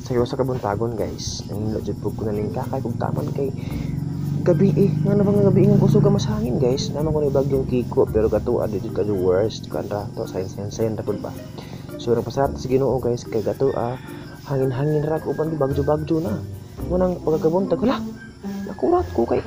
Sa sa kabuntagon guys, nanghinlo jud pud ko naning kakay kog taman kay gabi eh. Nga na bang gabi nga kusog mas hangin guys. Naman ko ni bagyong Kiko pero katuwa di jud ka worst kan ra to sign sign sign ra pud ba. So nagpasalamat sa Ginoo guys kay katuwa hangin-hangin ra ko uban bagyo-bagyo na. Munang pagkabuntag hala, nakurat ko kay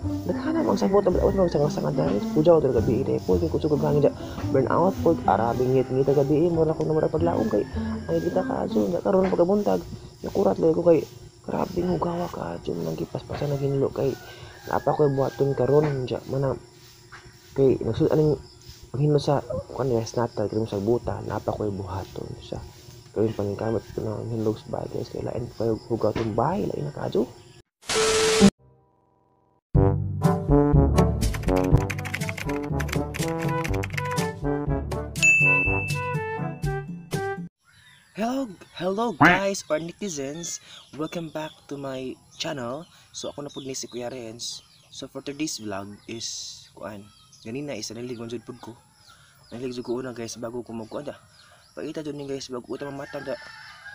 naghanap ang sabot ang bawat mga sanga-sanga dahil pujaw dahil gabi ite po kay kusog ang hangin burn out po arabi ngit-ngit gabi mura ko na mura paglaom kay ang kita ka adyo nya karon pagkabuntag nakurat lagi ko kay grabe hugawa ka adyo nang gipaspasan na ginlo kay naapa ko buhaton karon nya mana kay nagsud aning paghinlo sa kuan guys natal kay sa buta naapa ko buhaton sa gawin paningkamot ko na hinlog sa bahay guys kay lain pa hugaw tong bahay lain na kaadyo. Hello guys or netizens, welcome back to my channel. So ako na pud ni si Kuya Renz. So for today's vlog is kuan. Ganina is nalilig man jud pud ko. Nalilig jud ko una guys bago ko magkuan da. Pakita jud ni guys bago ko ta mamata da.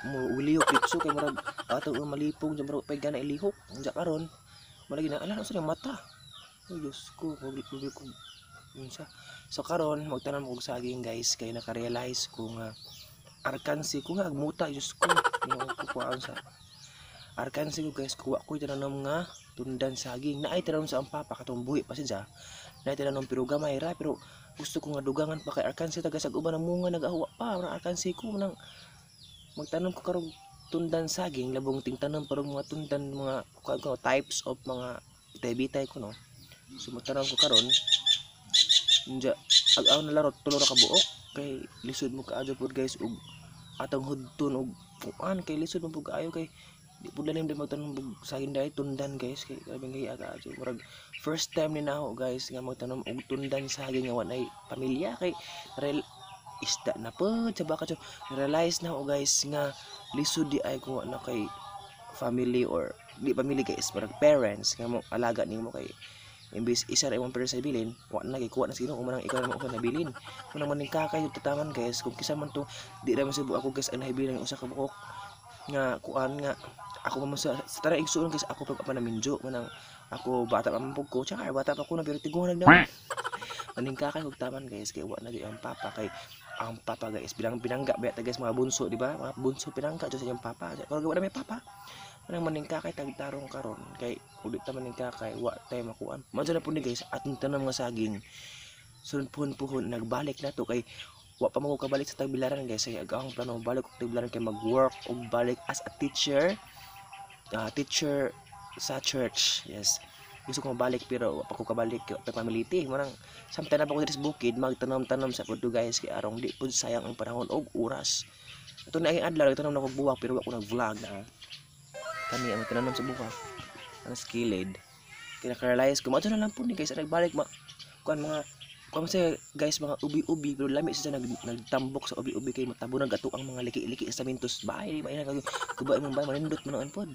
Mo ulihok dito kay murag ato malipong jud murag pay gana ilihok. Unja karon malagi na ala unsa mata. Oh Diyos ko, publik ko. Unsa. So karon magtanom kog saging guys kay naka-realize ko nga arkansi ko nga agmuta Diyos ko kukuhaan sa arkansi ko guys kuha ko tinanom nga tundan saging naay tinanom sa ang papa katong buhi pa siya naay tinanom pero gamay ra pero gusto ko nga dugangan pa kay arkansi taga sa uban ang munga nagahuwa pa ang arkansi ko manang magtanom ko karong tundan saging labong tingtanom parang mga tundan mga kuha types of mga bitay-bitay ko no. So magtanom ko karon unja ag-aw na larot tulo ra ka buok kay lisod mo kaadyo pod guys og atong hudton og kuan kay lisod man pud kaayo kay di pud lalim di magtanom og saging dai tundan guys kay grabeng hiya kaadyo murag first time ni nako guys nga magtanom og tundan saging nga walay pamilya kay real isda na pod sa baka so realize na ako guys nga lisod di ay kung na kay family or di family guys murag parents nga mo alaga nimo kay imbis isa ra imong parents sa ibilin wa na kay kuha na sa Ginoo manang ikaw na mo usa nabilin manang maning kakay tataman guys kung kisa man to di ra man subo ako guys ang nahibilin ang usa ka buok nga kuan nga ako man sa tara igsuon guys ako pag panaminjo manang ako bata pa man pug ko tsaka bata pa ko na pero tiguan na maning kakay og taman guys kay wa na gyud ang papa kay ang papa guys bilang pinangga ba guys mga bunso di ba mga bunso pinangga jud sa iyang papa pero wa na may papa manang maning kakay tagtarong karon kay ulit ta maning kakay wa tay makuan man na pud ni guys atong tanom nga saging sunod puhon-puhon nagbalik na to kay wa pa mo kabalik sa Tagbilaran guys kay ang plano balik og Tagbilaran kay mag-work og balik as a teacher, teacher sa church. Yes, gusto ko mabalik pero wa pa ko kabalik pa pamiliti manang samtang na pa ko diri sa bukid magtanom-tanom sa pud guys kay arong di pud sayang ang panahon og oras. Ato na ang adlaw tanom na kog buwak pero wa ko nag-vlog na kani ang tinanom sa buka ang skilled kaya naka-realize ko mato na lang po ni guys nagbalik ma kuan mga kuan sa guys mga ubi-ubi pero lami siya nagtambok sa ubi-ubi kay matabo nag ato ang mga liki-liki sa mintos bahay may na kuba imong bahay manindot man ang pod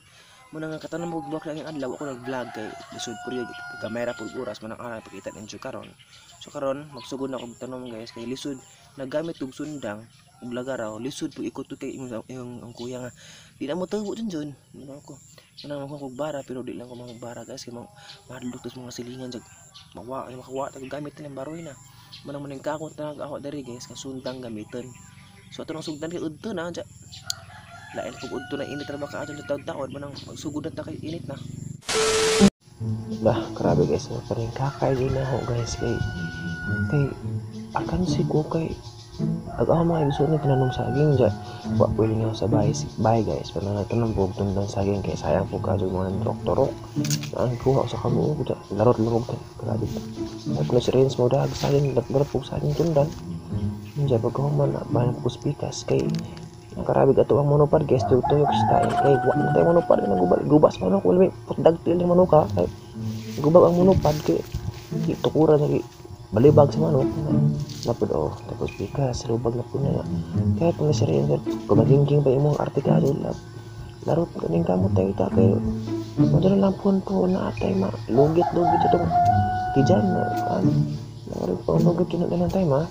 mo nang katanom og buwak lang ang adlaw ako nag-vlog kay lisod pud kamera pud oras man ang ara pakita ninyo karon. So karon magsugod na og tanom guys kay lisod naggamit og sundang og lagaraw lisod pud ikot kay imong ang kuya nga di na mo tubo dun dun ano ako manang ako og bara pero di lang ko magbara guys kay mahadlok tos mga silingan jag mawa ay makawa tag gamit nilang baroy na manang maning kakot na ako diri guys ka sundang gamiton. So ato nang sugdan kay udto na ja lain pug udto na init ra ba ka adto taud-taod manang magsugod na ta kay init na. Lah grabe guys paring kakay di na ako guys kay kay akan si ko kay ag-aw mga igsuon nga tinanom saging ja wa pwede nga sa bahay bahay guys pero nagtanom po tundan saging kay sayang po kadyo mga turok-turok ang kuha sa kabuo ja larot lang og grabe at na si Renz mo dag saging larot po saging tundan ja pagkahuman bahan po spikas kay ang karabig ato ang monopod guys tuyok style kay wa na tayo monopod nagubal gubas manok wala may putdagtil ng manok ha kay gubag ang monopod kay tukuran lagi balibag sa manok napod oh tapos pikas lubag na po na kaya pang si Renz kumagingging pa imong artikado larot kaning kamot tayo ta kay madala lang po na atay ma lugit lugit itong tijan na ano pang lugit yun na tayo ma.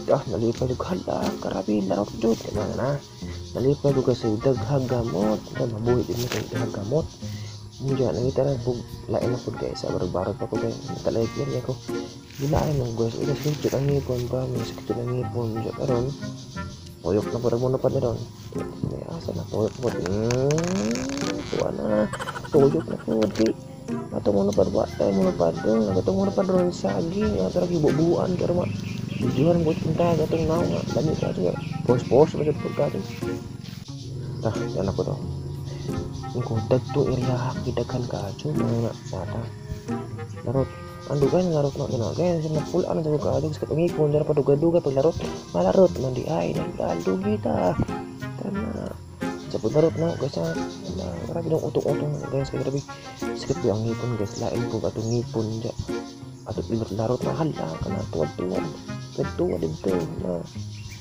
Ah, nalipay jud hala, grabe larot jud kana na. Nalipay jud kasi daghang gamot, na mabuhi jud mo kay daghang gamot. Unya nangita ra pug lain na pud guys, sa barog-barog pa ko kay talay area ko. Gilain man guys, uy sakit jud ang ngipon ba, may sakit jud ang ngipon jud karon. Tuyok na pud mo na pa ron. May asa na tuyok pud. Tuwa na. Tuyok na pud kay ato mo na pa ba, tayo mo na pa dong, ato mo na pa ron saging, ato ra gibubuan karon ma. Videohan mo punta atong naong nga lami ka ato. Post ba jud pud ka ato. Tah, yan ako to. Ang dagto area daghan kaayo mga sata. Larot. Ang dugay na larot na na guys, na full ano sa kaayo sa katong ipon dara padugay-dugay pag larot. Malarot man di ay nagdaldo kita. Tama. Sa pud larot na guys, ala grabe dong utong-utong guys, kay grabe. Sakit po ang ngipon guys, lain po atong ngipon diya. Ato larot na hala kana tuwad-tuwad. Tuwad dito na.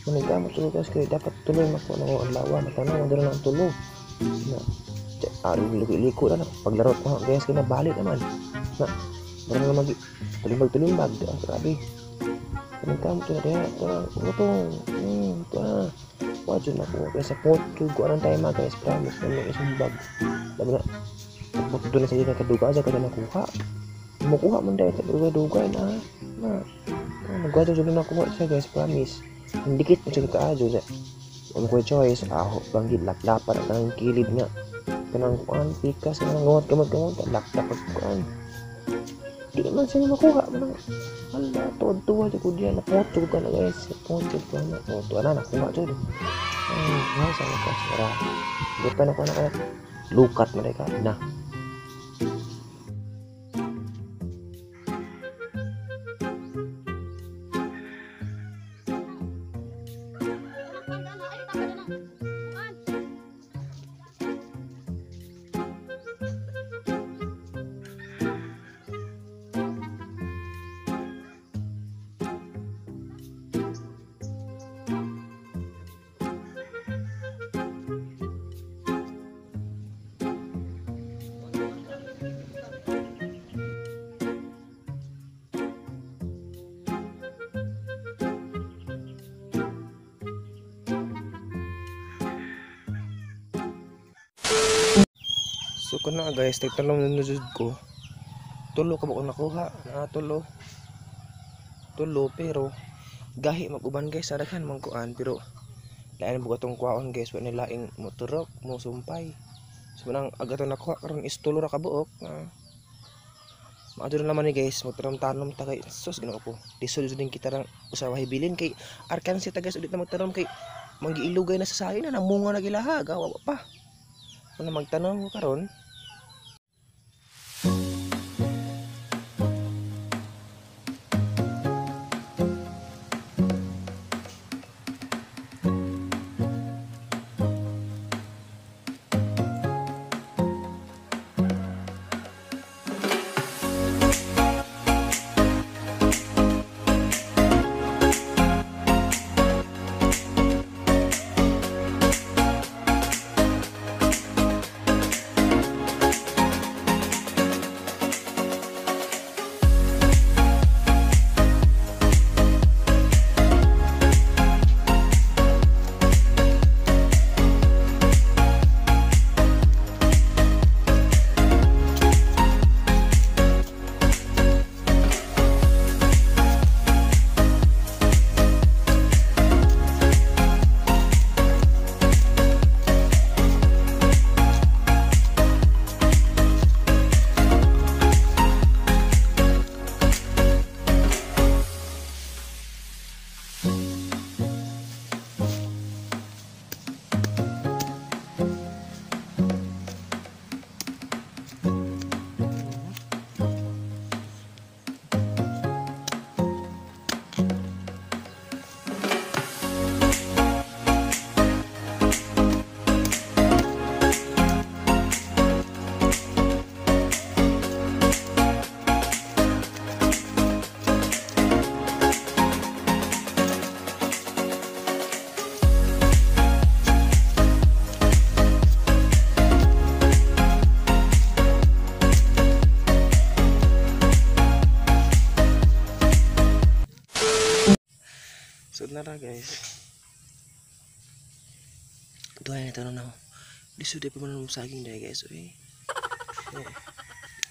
Manigamo tulo guys kay dapat tuloy makuha na ang lawa matanaw dira na ang tulo. Na ari liko-liko na paglarot na guys kay nabalik naman. Na mura na mag tulimbag-tulimbag ah, grabe. Manigamo tulo diha utong. To. Wa jud na ko guys sa pot jud ko anong time guys, promise na may isumbag. Labi na pot doon na sa iya kaduga sa kada nakuha. Mukuha man dahil dugay-dugay na. Na nagwadyo jud na nakuha siya guys, promise. Dikit mo siya kaayo siya. Ang ko choice, aho banggid laplapan ang kanang kilid nga. Kanang kuan pikas kanang gamot-gamot laplap pag kuan. Di man siya makuha man. Hala, tuod-tuwa jud ko diyan, napotog ka na guys. Napotog ka na. Tuwa na nakuha jud. Ay, sa wakas ra. Di pa nakuha na kaya. Lukat na ka na. So kana guys, tagtanong na jud ko. Tulo ka ba ko nakuha? Na tulo. Tulo pero gahi mag-uban guys, daghan man kuan pero lain mo atong kuhaon guys, wa ni laing motorok mo sumpay. So nang aga to nakuha karon is tulo ra ka buok. Maadto na naman ni guys, magtanom-tanom ta kay sus Ginoo ko. Lisod jud din kita rang usa hibilin kay arkan si ta guys ulit na magtanom kay manggiilugay na sa sayo na namunga na gilaha, gawa pa. Una magtanong ko karon. So nara, guys. Duha na tanong na. Lisod ay pa man ang saging dahil, guys. Uy. Eh.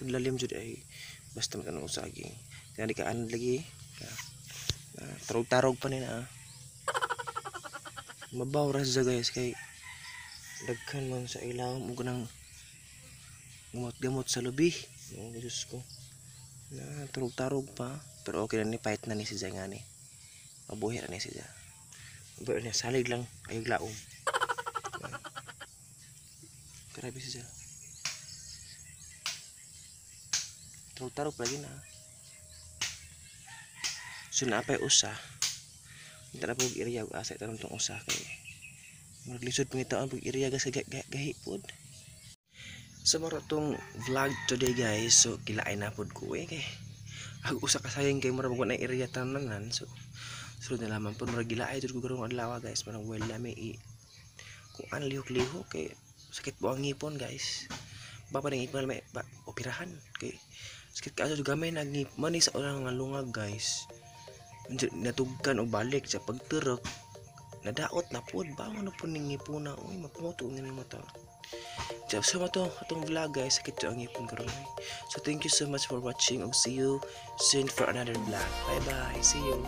Lalim jud ay basta matanong saging. Kaya di ka anad lagi. Tarog-tarog pa ni na. Mabaw ra siya, guys, kay daghan man sa ilawom ug nang gamot-gamot sa lubi. Oh, Diyos ko. Na tarog-tarog pa. Pero okay na ni, fight na ni si Zay nga ni. Mabuhi na ni siya. Mabuhi na, salig lang ayog laom. Grabe siya. Tarog-tarog lagi na. So naapay usa. Unta na pug area ug asa itanong tong usa kay maglisod pangitaon pug area sa gahi pod. So maro tong vlog today, guys. So kilaay na pod ko eh kay ag usa ka sayang kay murag na area tanan, so sunod na lamang pod. Murag gilaay jud ko karong adlaw, guys. Parang well lami i kung ano lihok-lihok kay sakit po ang ngipon, guys. Ba pa ning ngipon may ba, operahan kay sakit ka gamay nagngip man sa unang nga lungag, guys. Natugkan og balik sa pagturok, nadaot na pod ba ano po ning ngipona. Uy, maputo ang inyong mata. So, sa to atong vlog, guys, sakit ang ngipon karon. So thank you so much for watching ug see you soon for another vlog. Bye bye, see you.